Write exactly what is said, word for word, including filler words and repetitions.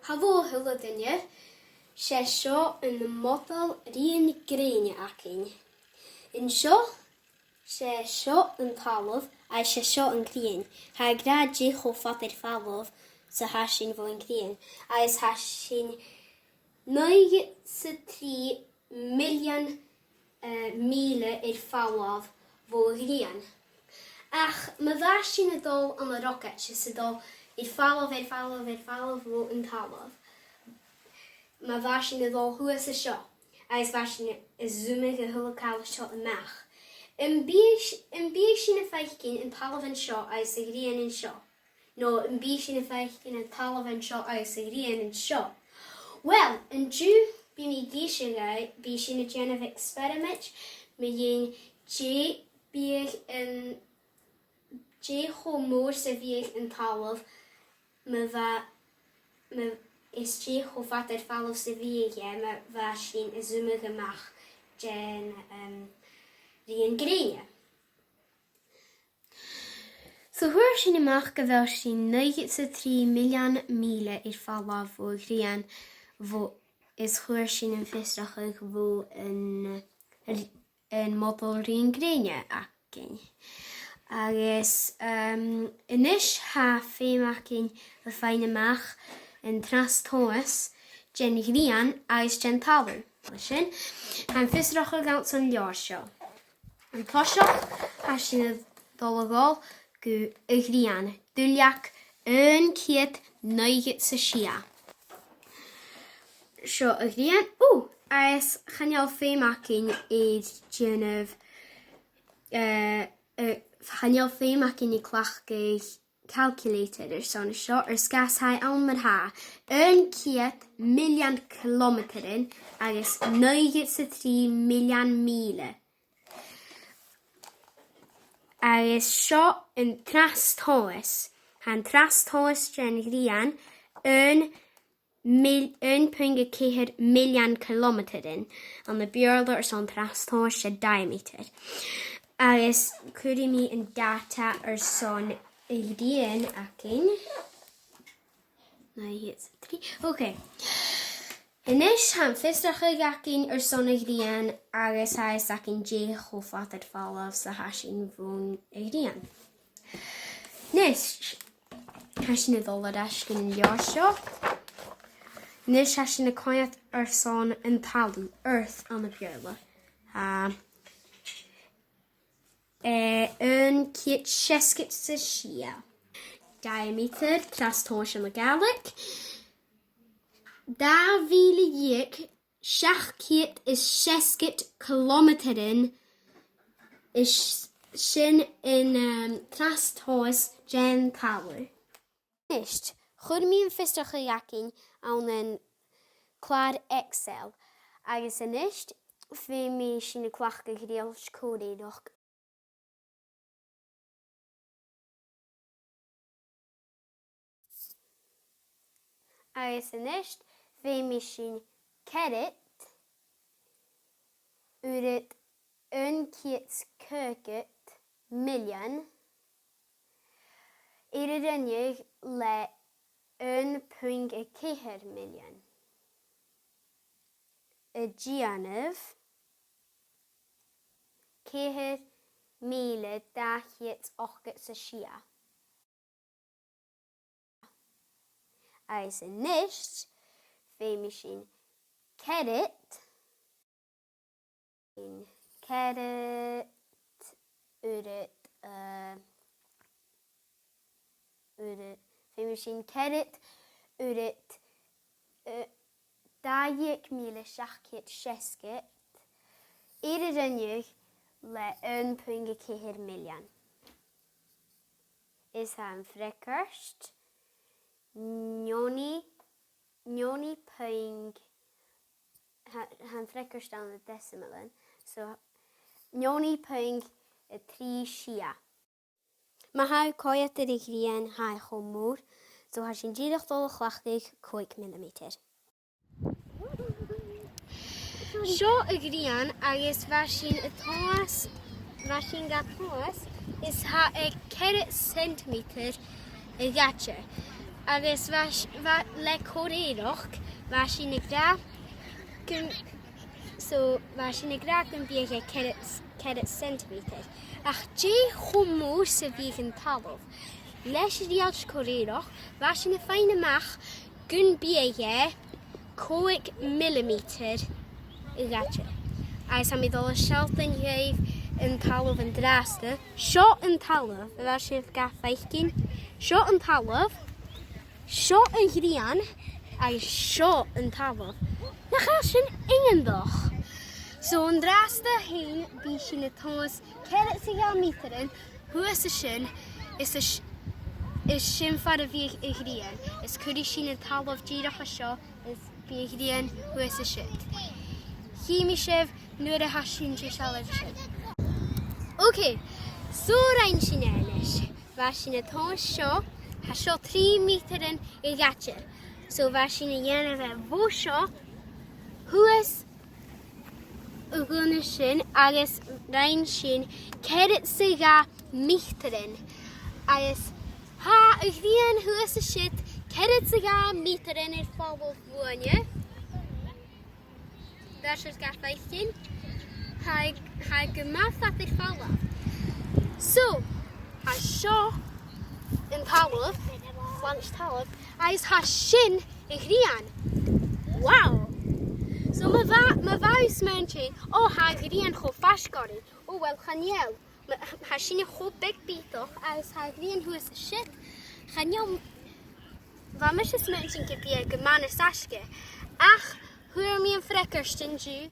Halò a h-uile duine, 's e seo am modal rian-grèine againn. An seo, 's e seo an talamh, agus 's e seo a' ghrian. Tha e ag ràdh dè cho fada air falbh 's a tha sinn bhon ghrian. Agus tha sinn naochad 's a trì millean, eh, mìle air falbh bho ghrian. Ach ma bha sinn a' dol ann an rocket, 's a' dol air falbh, air falbh, air falbh bhon talamh, ma bha sinn a' dol shuas an seo, agus bha sinn a' zoomadh a h-uile càil seo a-mach, am biodh, am biodh sinn a' faicinn an talamh an seo agus a' ghrian an seo? No am biodh sinn a' faicinn an talamh an seo agus a' ghrian an seo? Well, an-diugh bidh mi ag innse dhuibh, bidh sinn a' dèanamh experiment mu dheidhinn dè biodh an, dè cho mòr 's a bhiodh an talamh ma bha, ma, is dè cho fada air falbh 's a bhiodh e ma bha sinn a' zoomadh a-mach dhan, um, rian-grèine. So fhuair sinn a-mach gu bheil sinn naochad 's a trì millean mìle air falbh bho ghrian, bho, is chuir sinn am fiosrachadh bho an, an modal rian-grèine againn. Agus, um, a-nis tha feum againn a' faighinn a-mach an tràst-tomhas dhen ghrian agus dhen talamh. Mar sin, tha am fiosrachadh anns an leabhar seo. An toiseach, tha sinn a' dol a dhol gu a' ghrian, duilleag aon ceud naochad 's a sia. Seo a' ghrian. Ò, agus chan eil feum againn air dèanamh, eh, eh, chan eil feum againn a' cleachdadh calculator airson seo, air sgàth 's tha e ann mar-thà. Aon ceud millean cilemeatair agus naochad 's a trì millean mìle. Agus seo an tràst-tomhas. Tha an tràst-tomhas dhen ghrian aon mil-, aon puing a ceithir millean cilemeatair ann. Ann am Beurla airson tràst-tomhais, 's e diameter. Agus cuiridh mi an data airson a' ghrian againn. Nine, eight, three. Okay. A-nis, tha am fiosrachadh againn airson a' ghrian agus tha fhios againn dè cho fada air falbh 's a tha sinn bhon a' ghrian. A-nis, tha sinn a' dol air ais gun an leabhar seo. A-nis, tha sinn a' coimhead airson an talamh, Earth ann am Beurla. Tha, eh, aon ceud seasgad 's a sia. Diameter, tràst-tomhais ann an Gàidhlig. Dà mhìle dheug seachd ceud is seasgad cilemeatair, is sin an, um, tràst-tomhas dhen talamh. A-nis, chuir mi am fiosrachadh againn ann an clàr Excel, agus a-nis, feumaidh sinn a' cleachdadh riaghailt co-riarach. Agus a-nis, feumaidh sinn ceathrad uiread aon ceud caogad millean air an rinneadh le aon puing a ceithir millean, a' dèanamh ceithir mìle dà cheud ochdad 's a sia. Agus a-nis, feumaidh sinn ceathrad, ceathrad uiread, eh, uiread, feumaidh sinn ceathrad uiread, eh, dà dheug mìle seachd ceud seasgad air an rinneadh le aon puing a ceithir millean. Is tha am freagairt neoni, neoni puing, tha, tha am freagairt ann an decimal ann, so neoni puing a trì sia. Ma tha thu a' coimhead air a' ghrian, tha e cho mòr, so tha sinn dìreach a' dol a chleachdadh còig millimeter. Seo a' ghrian agus bha sinn a' tomhas, bha sinn ga tomhas, is tha e ceithir centimeter a dh'fhaid. Agus bha s-, bha, le còir-oidhirp, bha sinn ag ràdh gun, so, bha sinn ag ràdh gum biodh e ceithir, ceithir centimeter. Ach dè cho mòr 's a bhiodh an talamh? Leis an riaghailt còir-oidhirp, bha sinn a' faighinn a-mach gum biodh e còig millimeter a dh'fhaid. Agus tha mi a' dol a shealltainn dhuibh an talamh an-dràsta. Seo an talamh, a bheil sibh ga faicinn? Seo an talamh, seo a' ghrian, agus seo an talamh. Nach eil sin iongantach? So an-dràsta fhèin, bidh sinn a' tomhas ceithir 's a dhà meatairean shuas an sin, is a s-, is sin far a bhiodh a' ghrian. Is cuiridh sinn an talamh dìreach an seo, is bidh a' ghrian shuas an siud. Chì mi sibh nuair a tha sinn deiseil air sin. Ok, so rinn sinn e a-nis. Bha sinn a' tomhas seo, tha seo trì meatairean a dh'fhaid. So bha sinn a' dèanamh e bho seo shuas a dh'fhonn sin agus rinn sinn ceithir 's a dhà meatairean. Agus tha a' ghrian shuas an siud ceithir 's a dhà meatairean air falbh bhuainne. Dè tha sibh ga faicinn? Tha, tha gu math fada air falbh. So, tha seo an talamh, slàinte talamh, agus tha sin a' ghrian. Wow! So ma bha, ma bha sibh a' smaoineachadh, o, tha a' ghrian cho faisg oirnn. O, uill, chan eil. Ma, tha sinne cho beag bìodach agus tha a' ghrian shuas an siud. Chan eil, bha mise a' smaoineachadh gum biodh e gu math nas fhaisge. Ach fhuair mi am freagairt an-diugh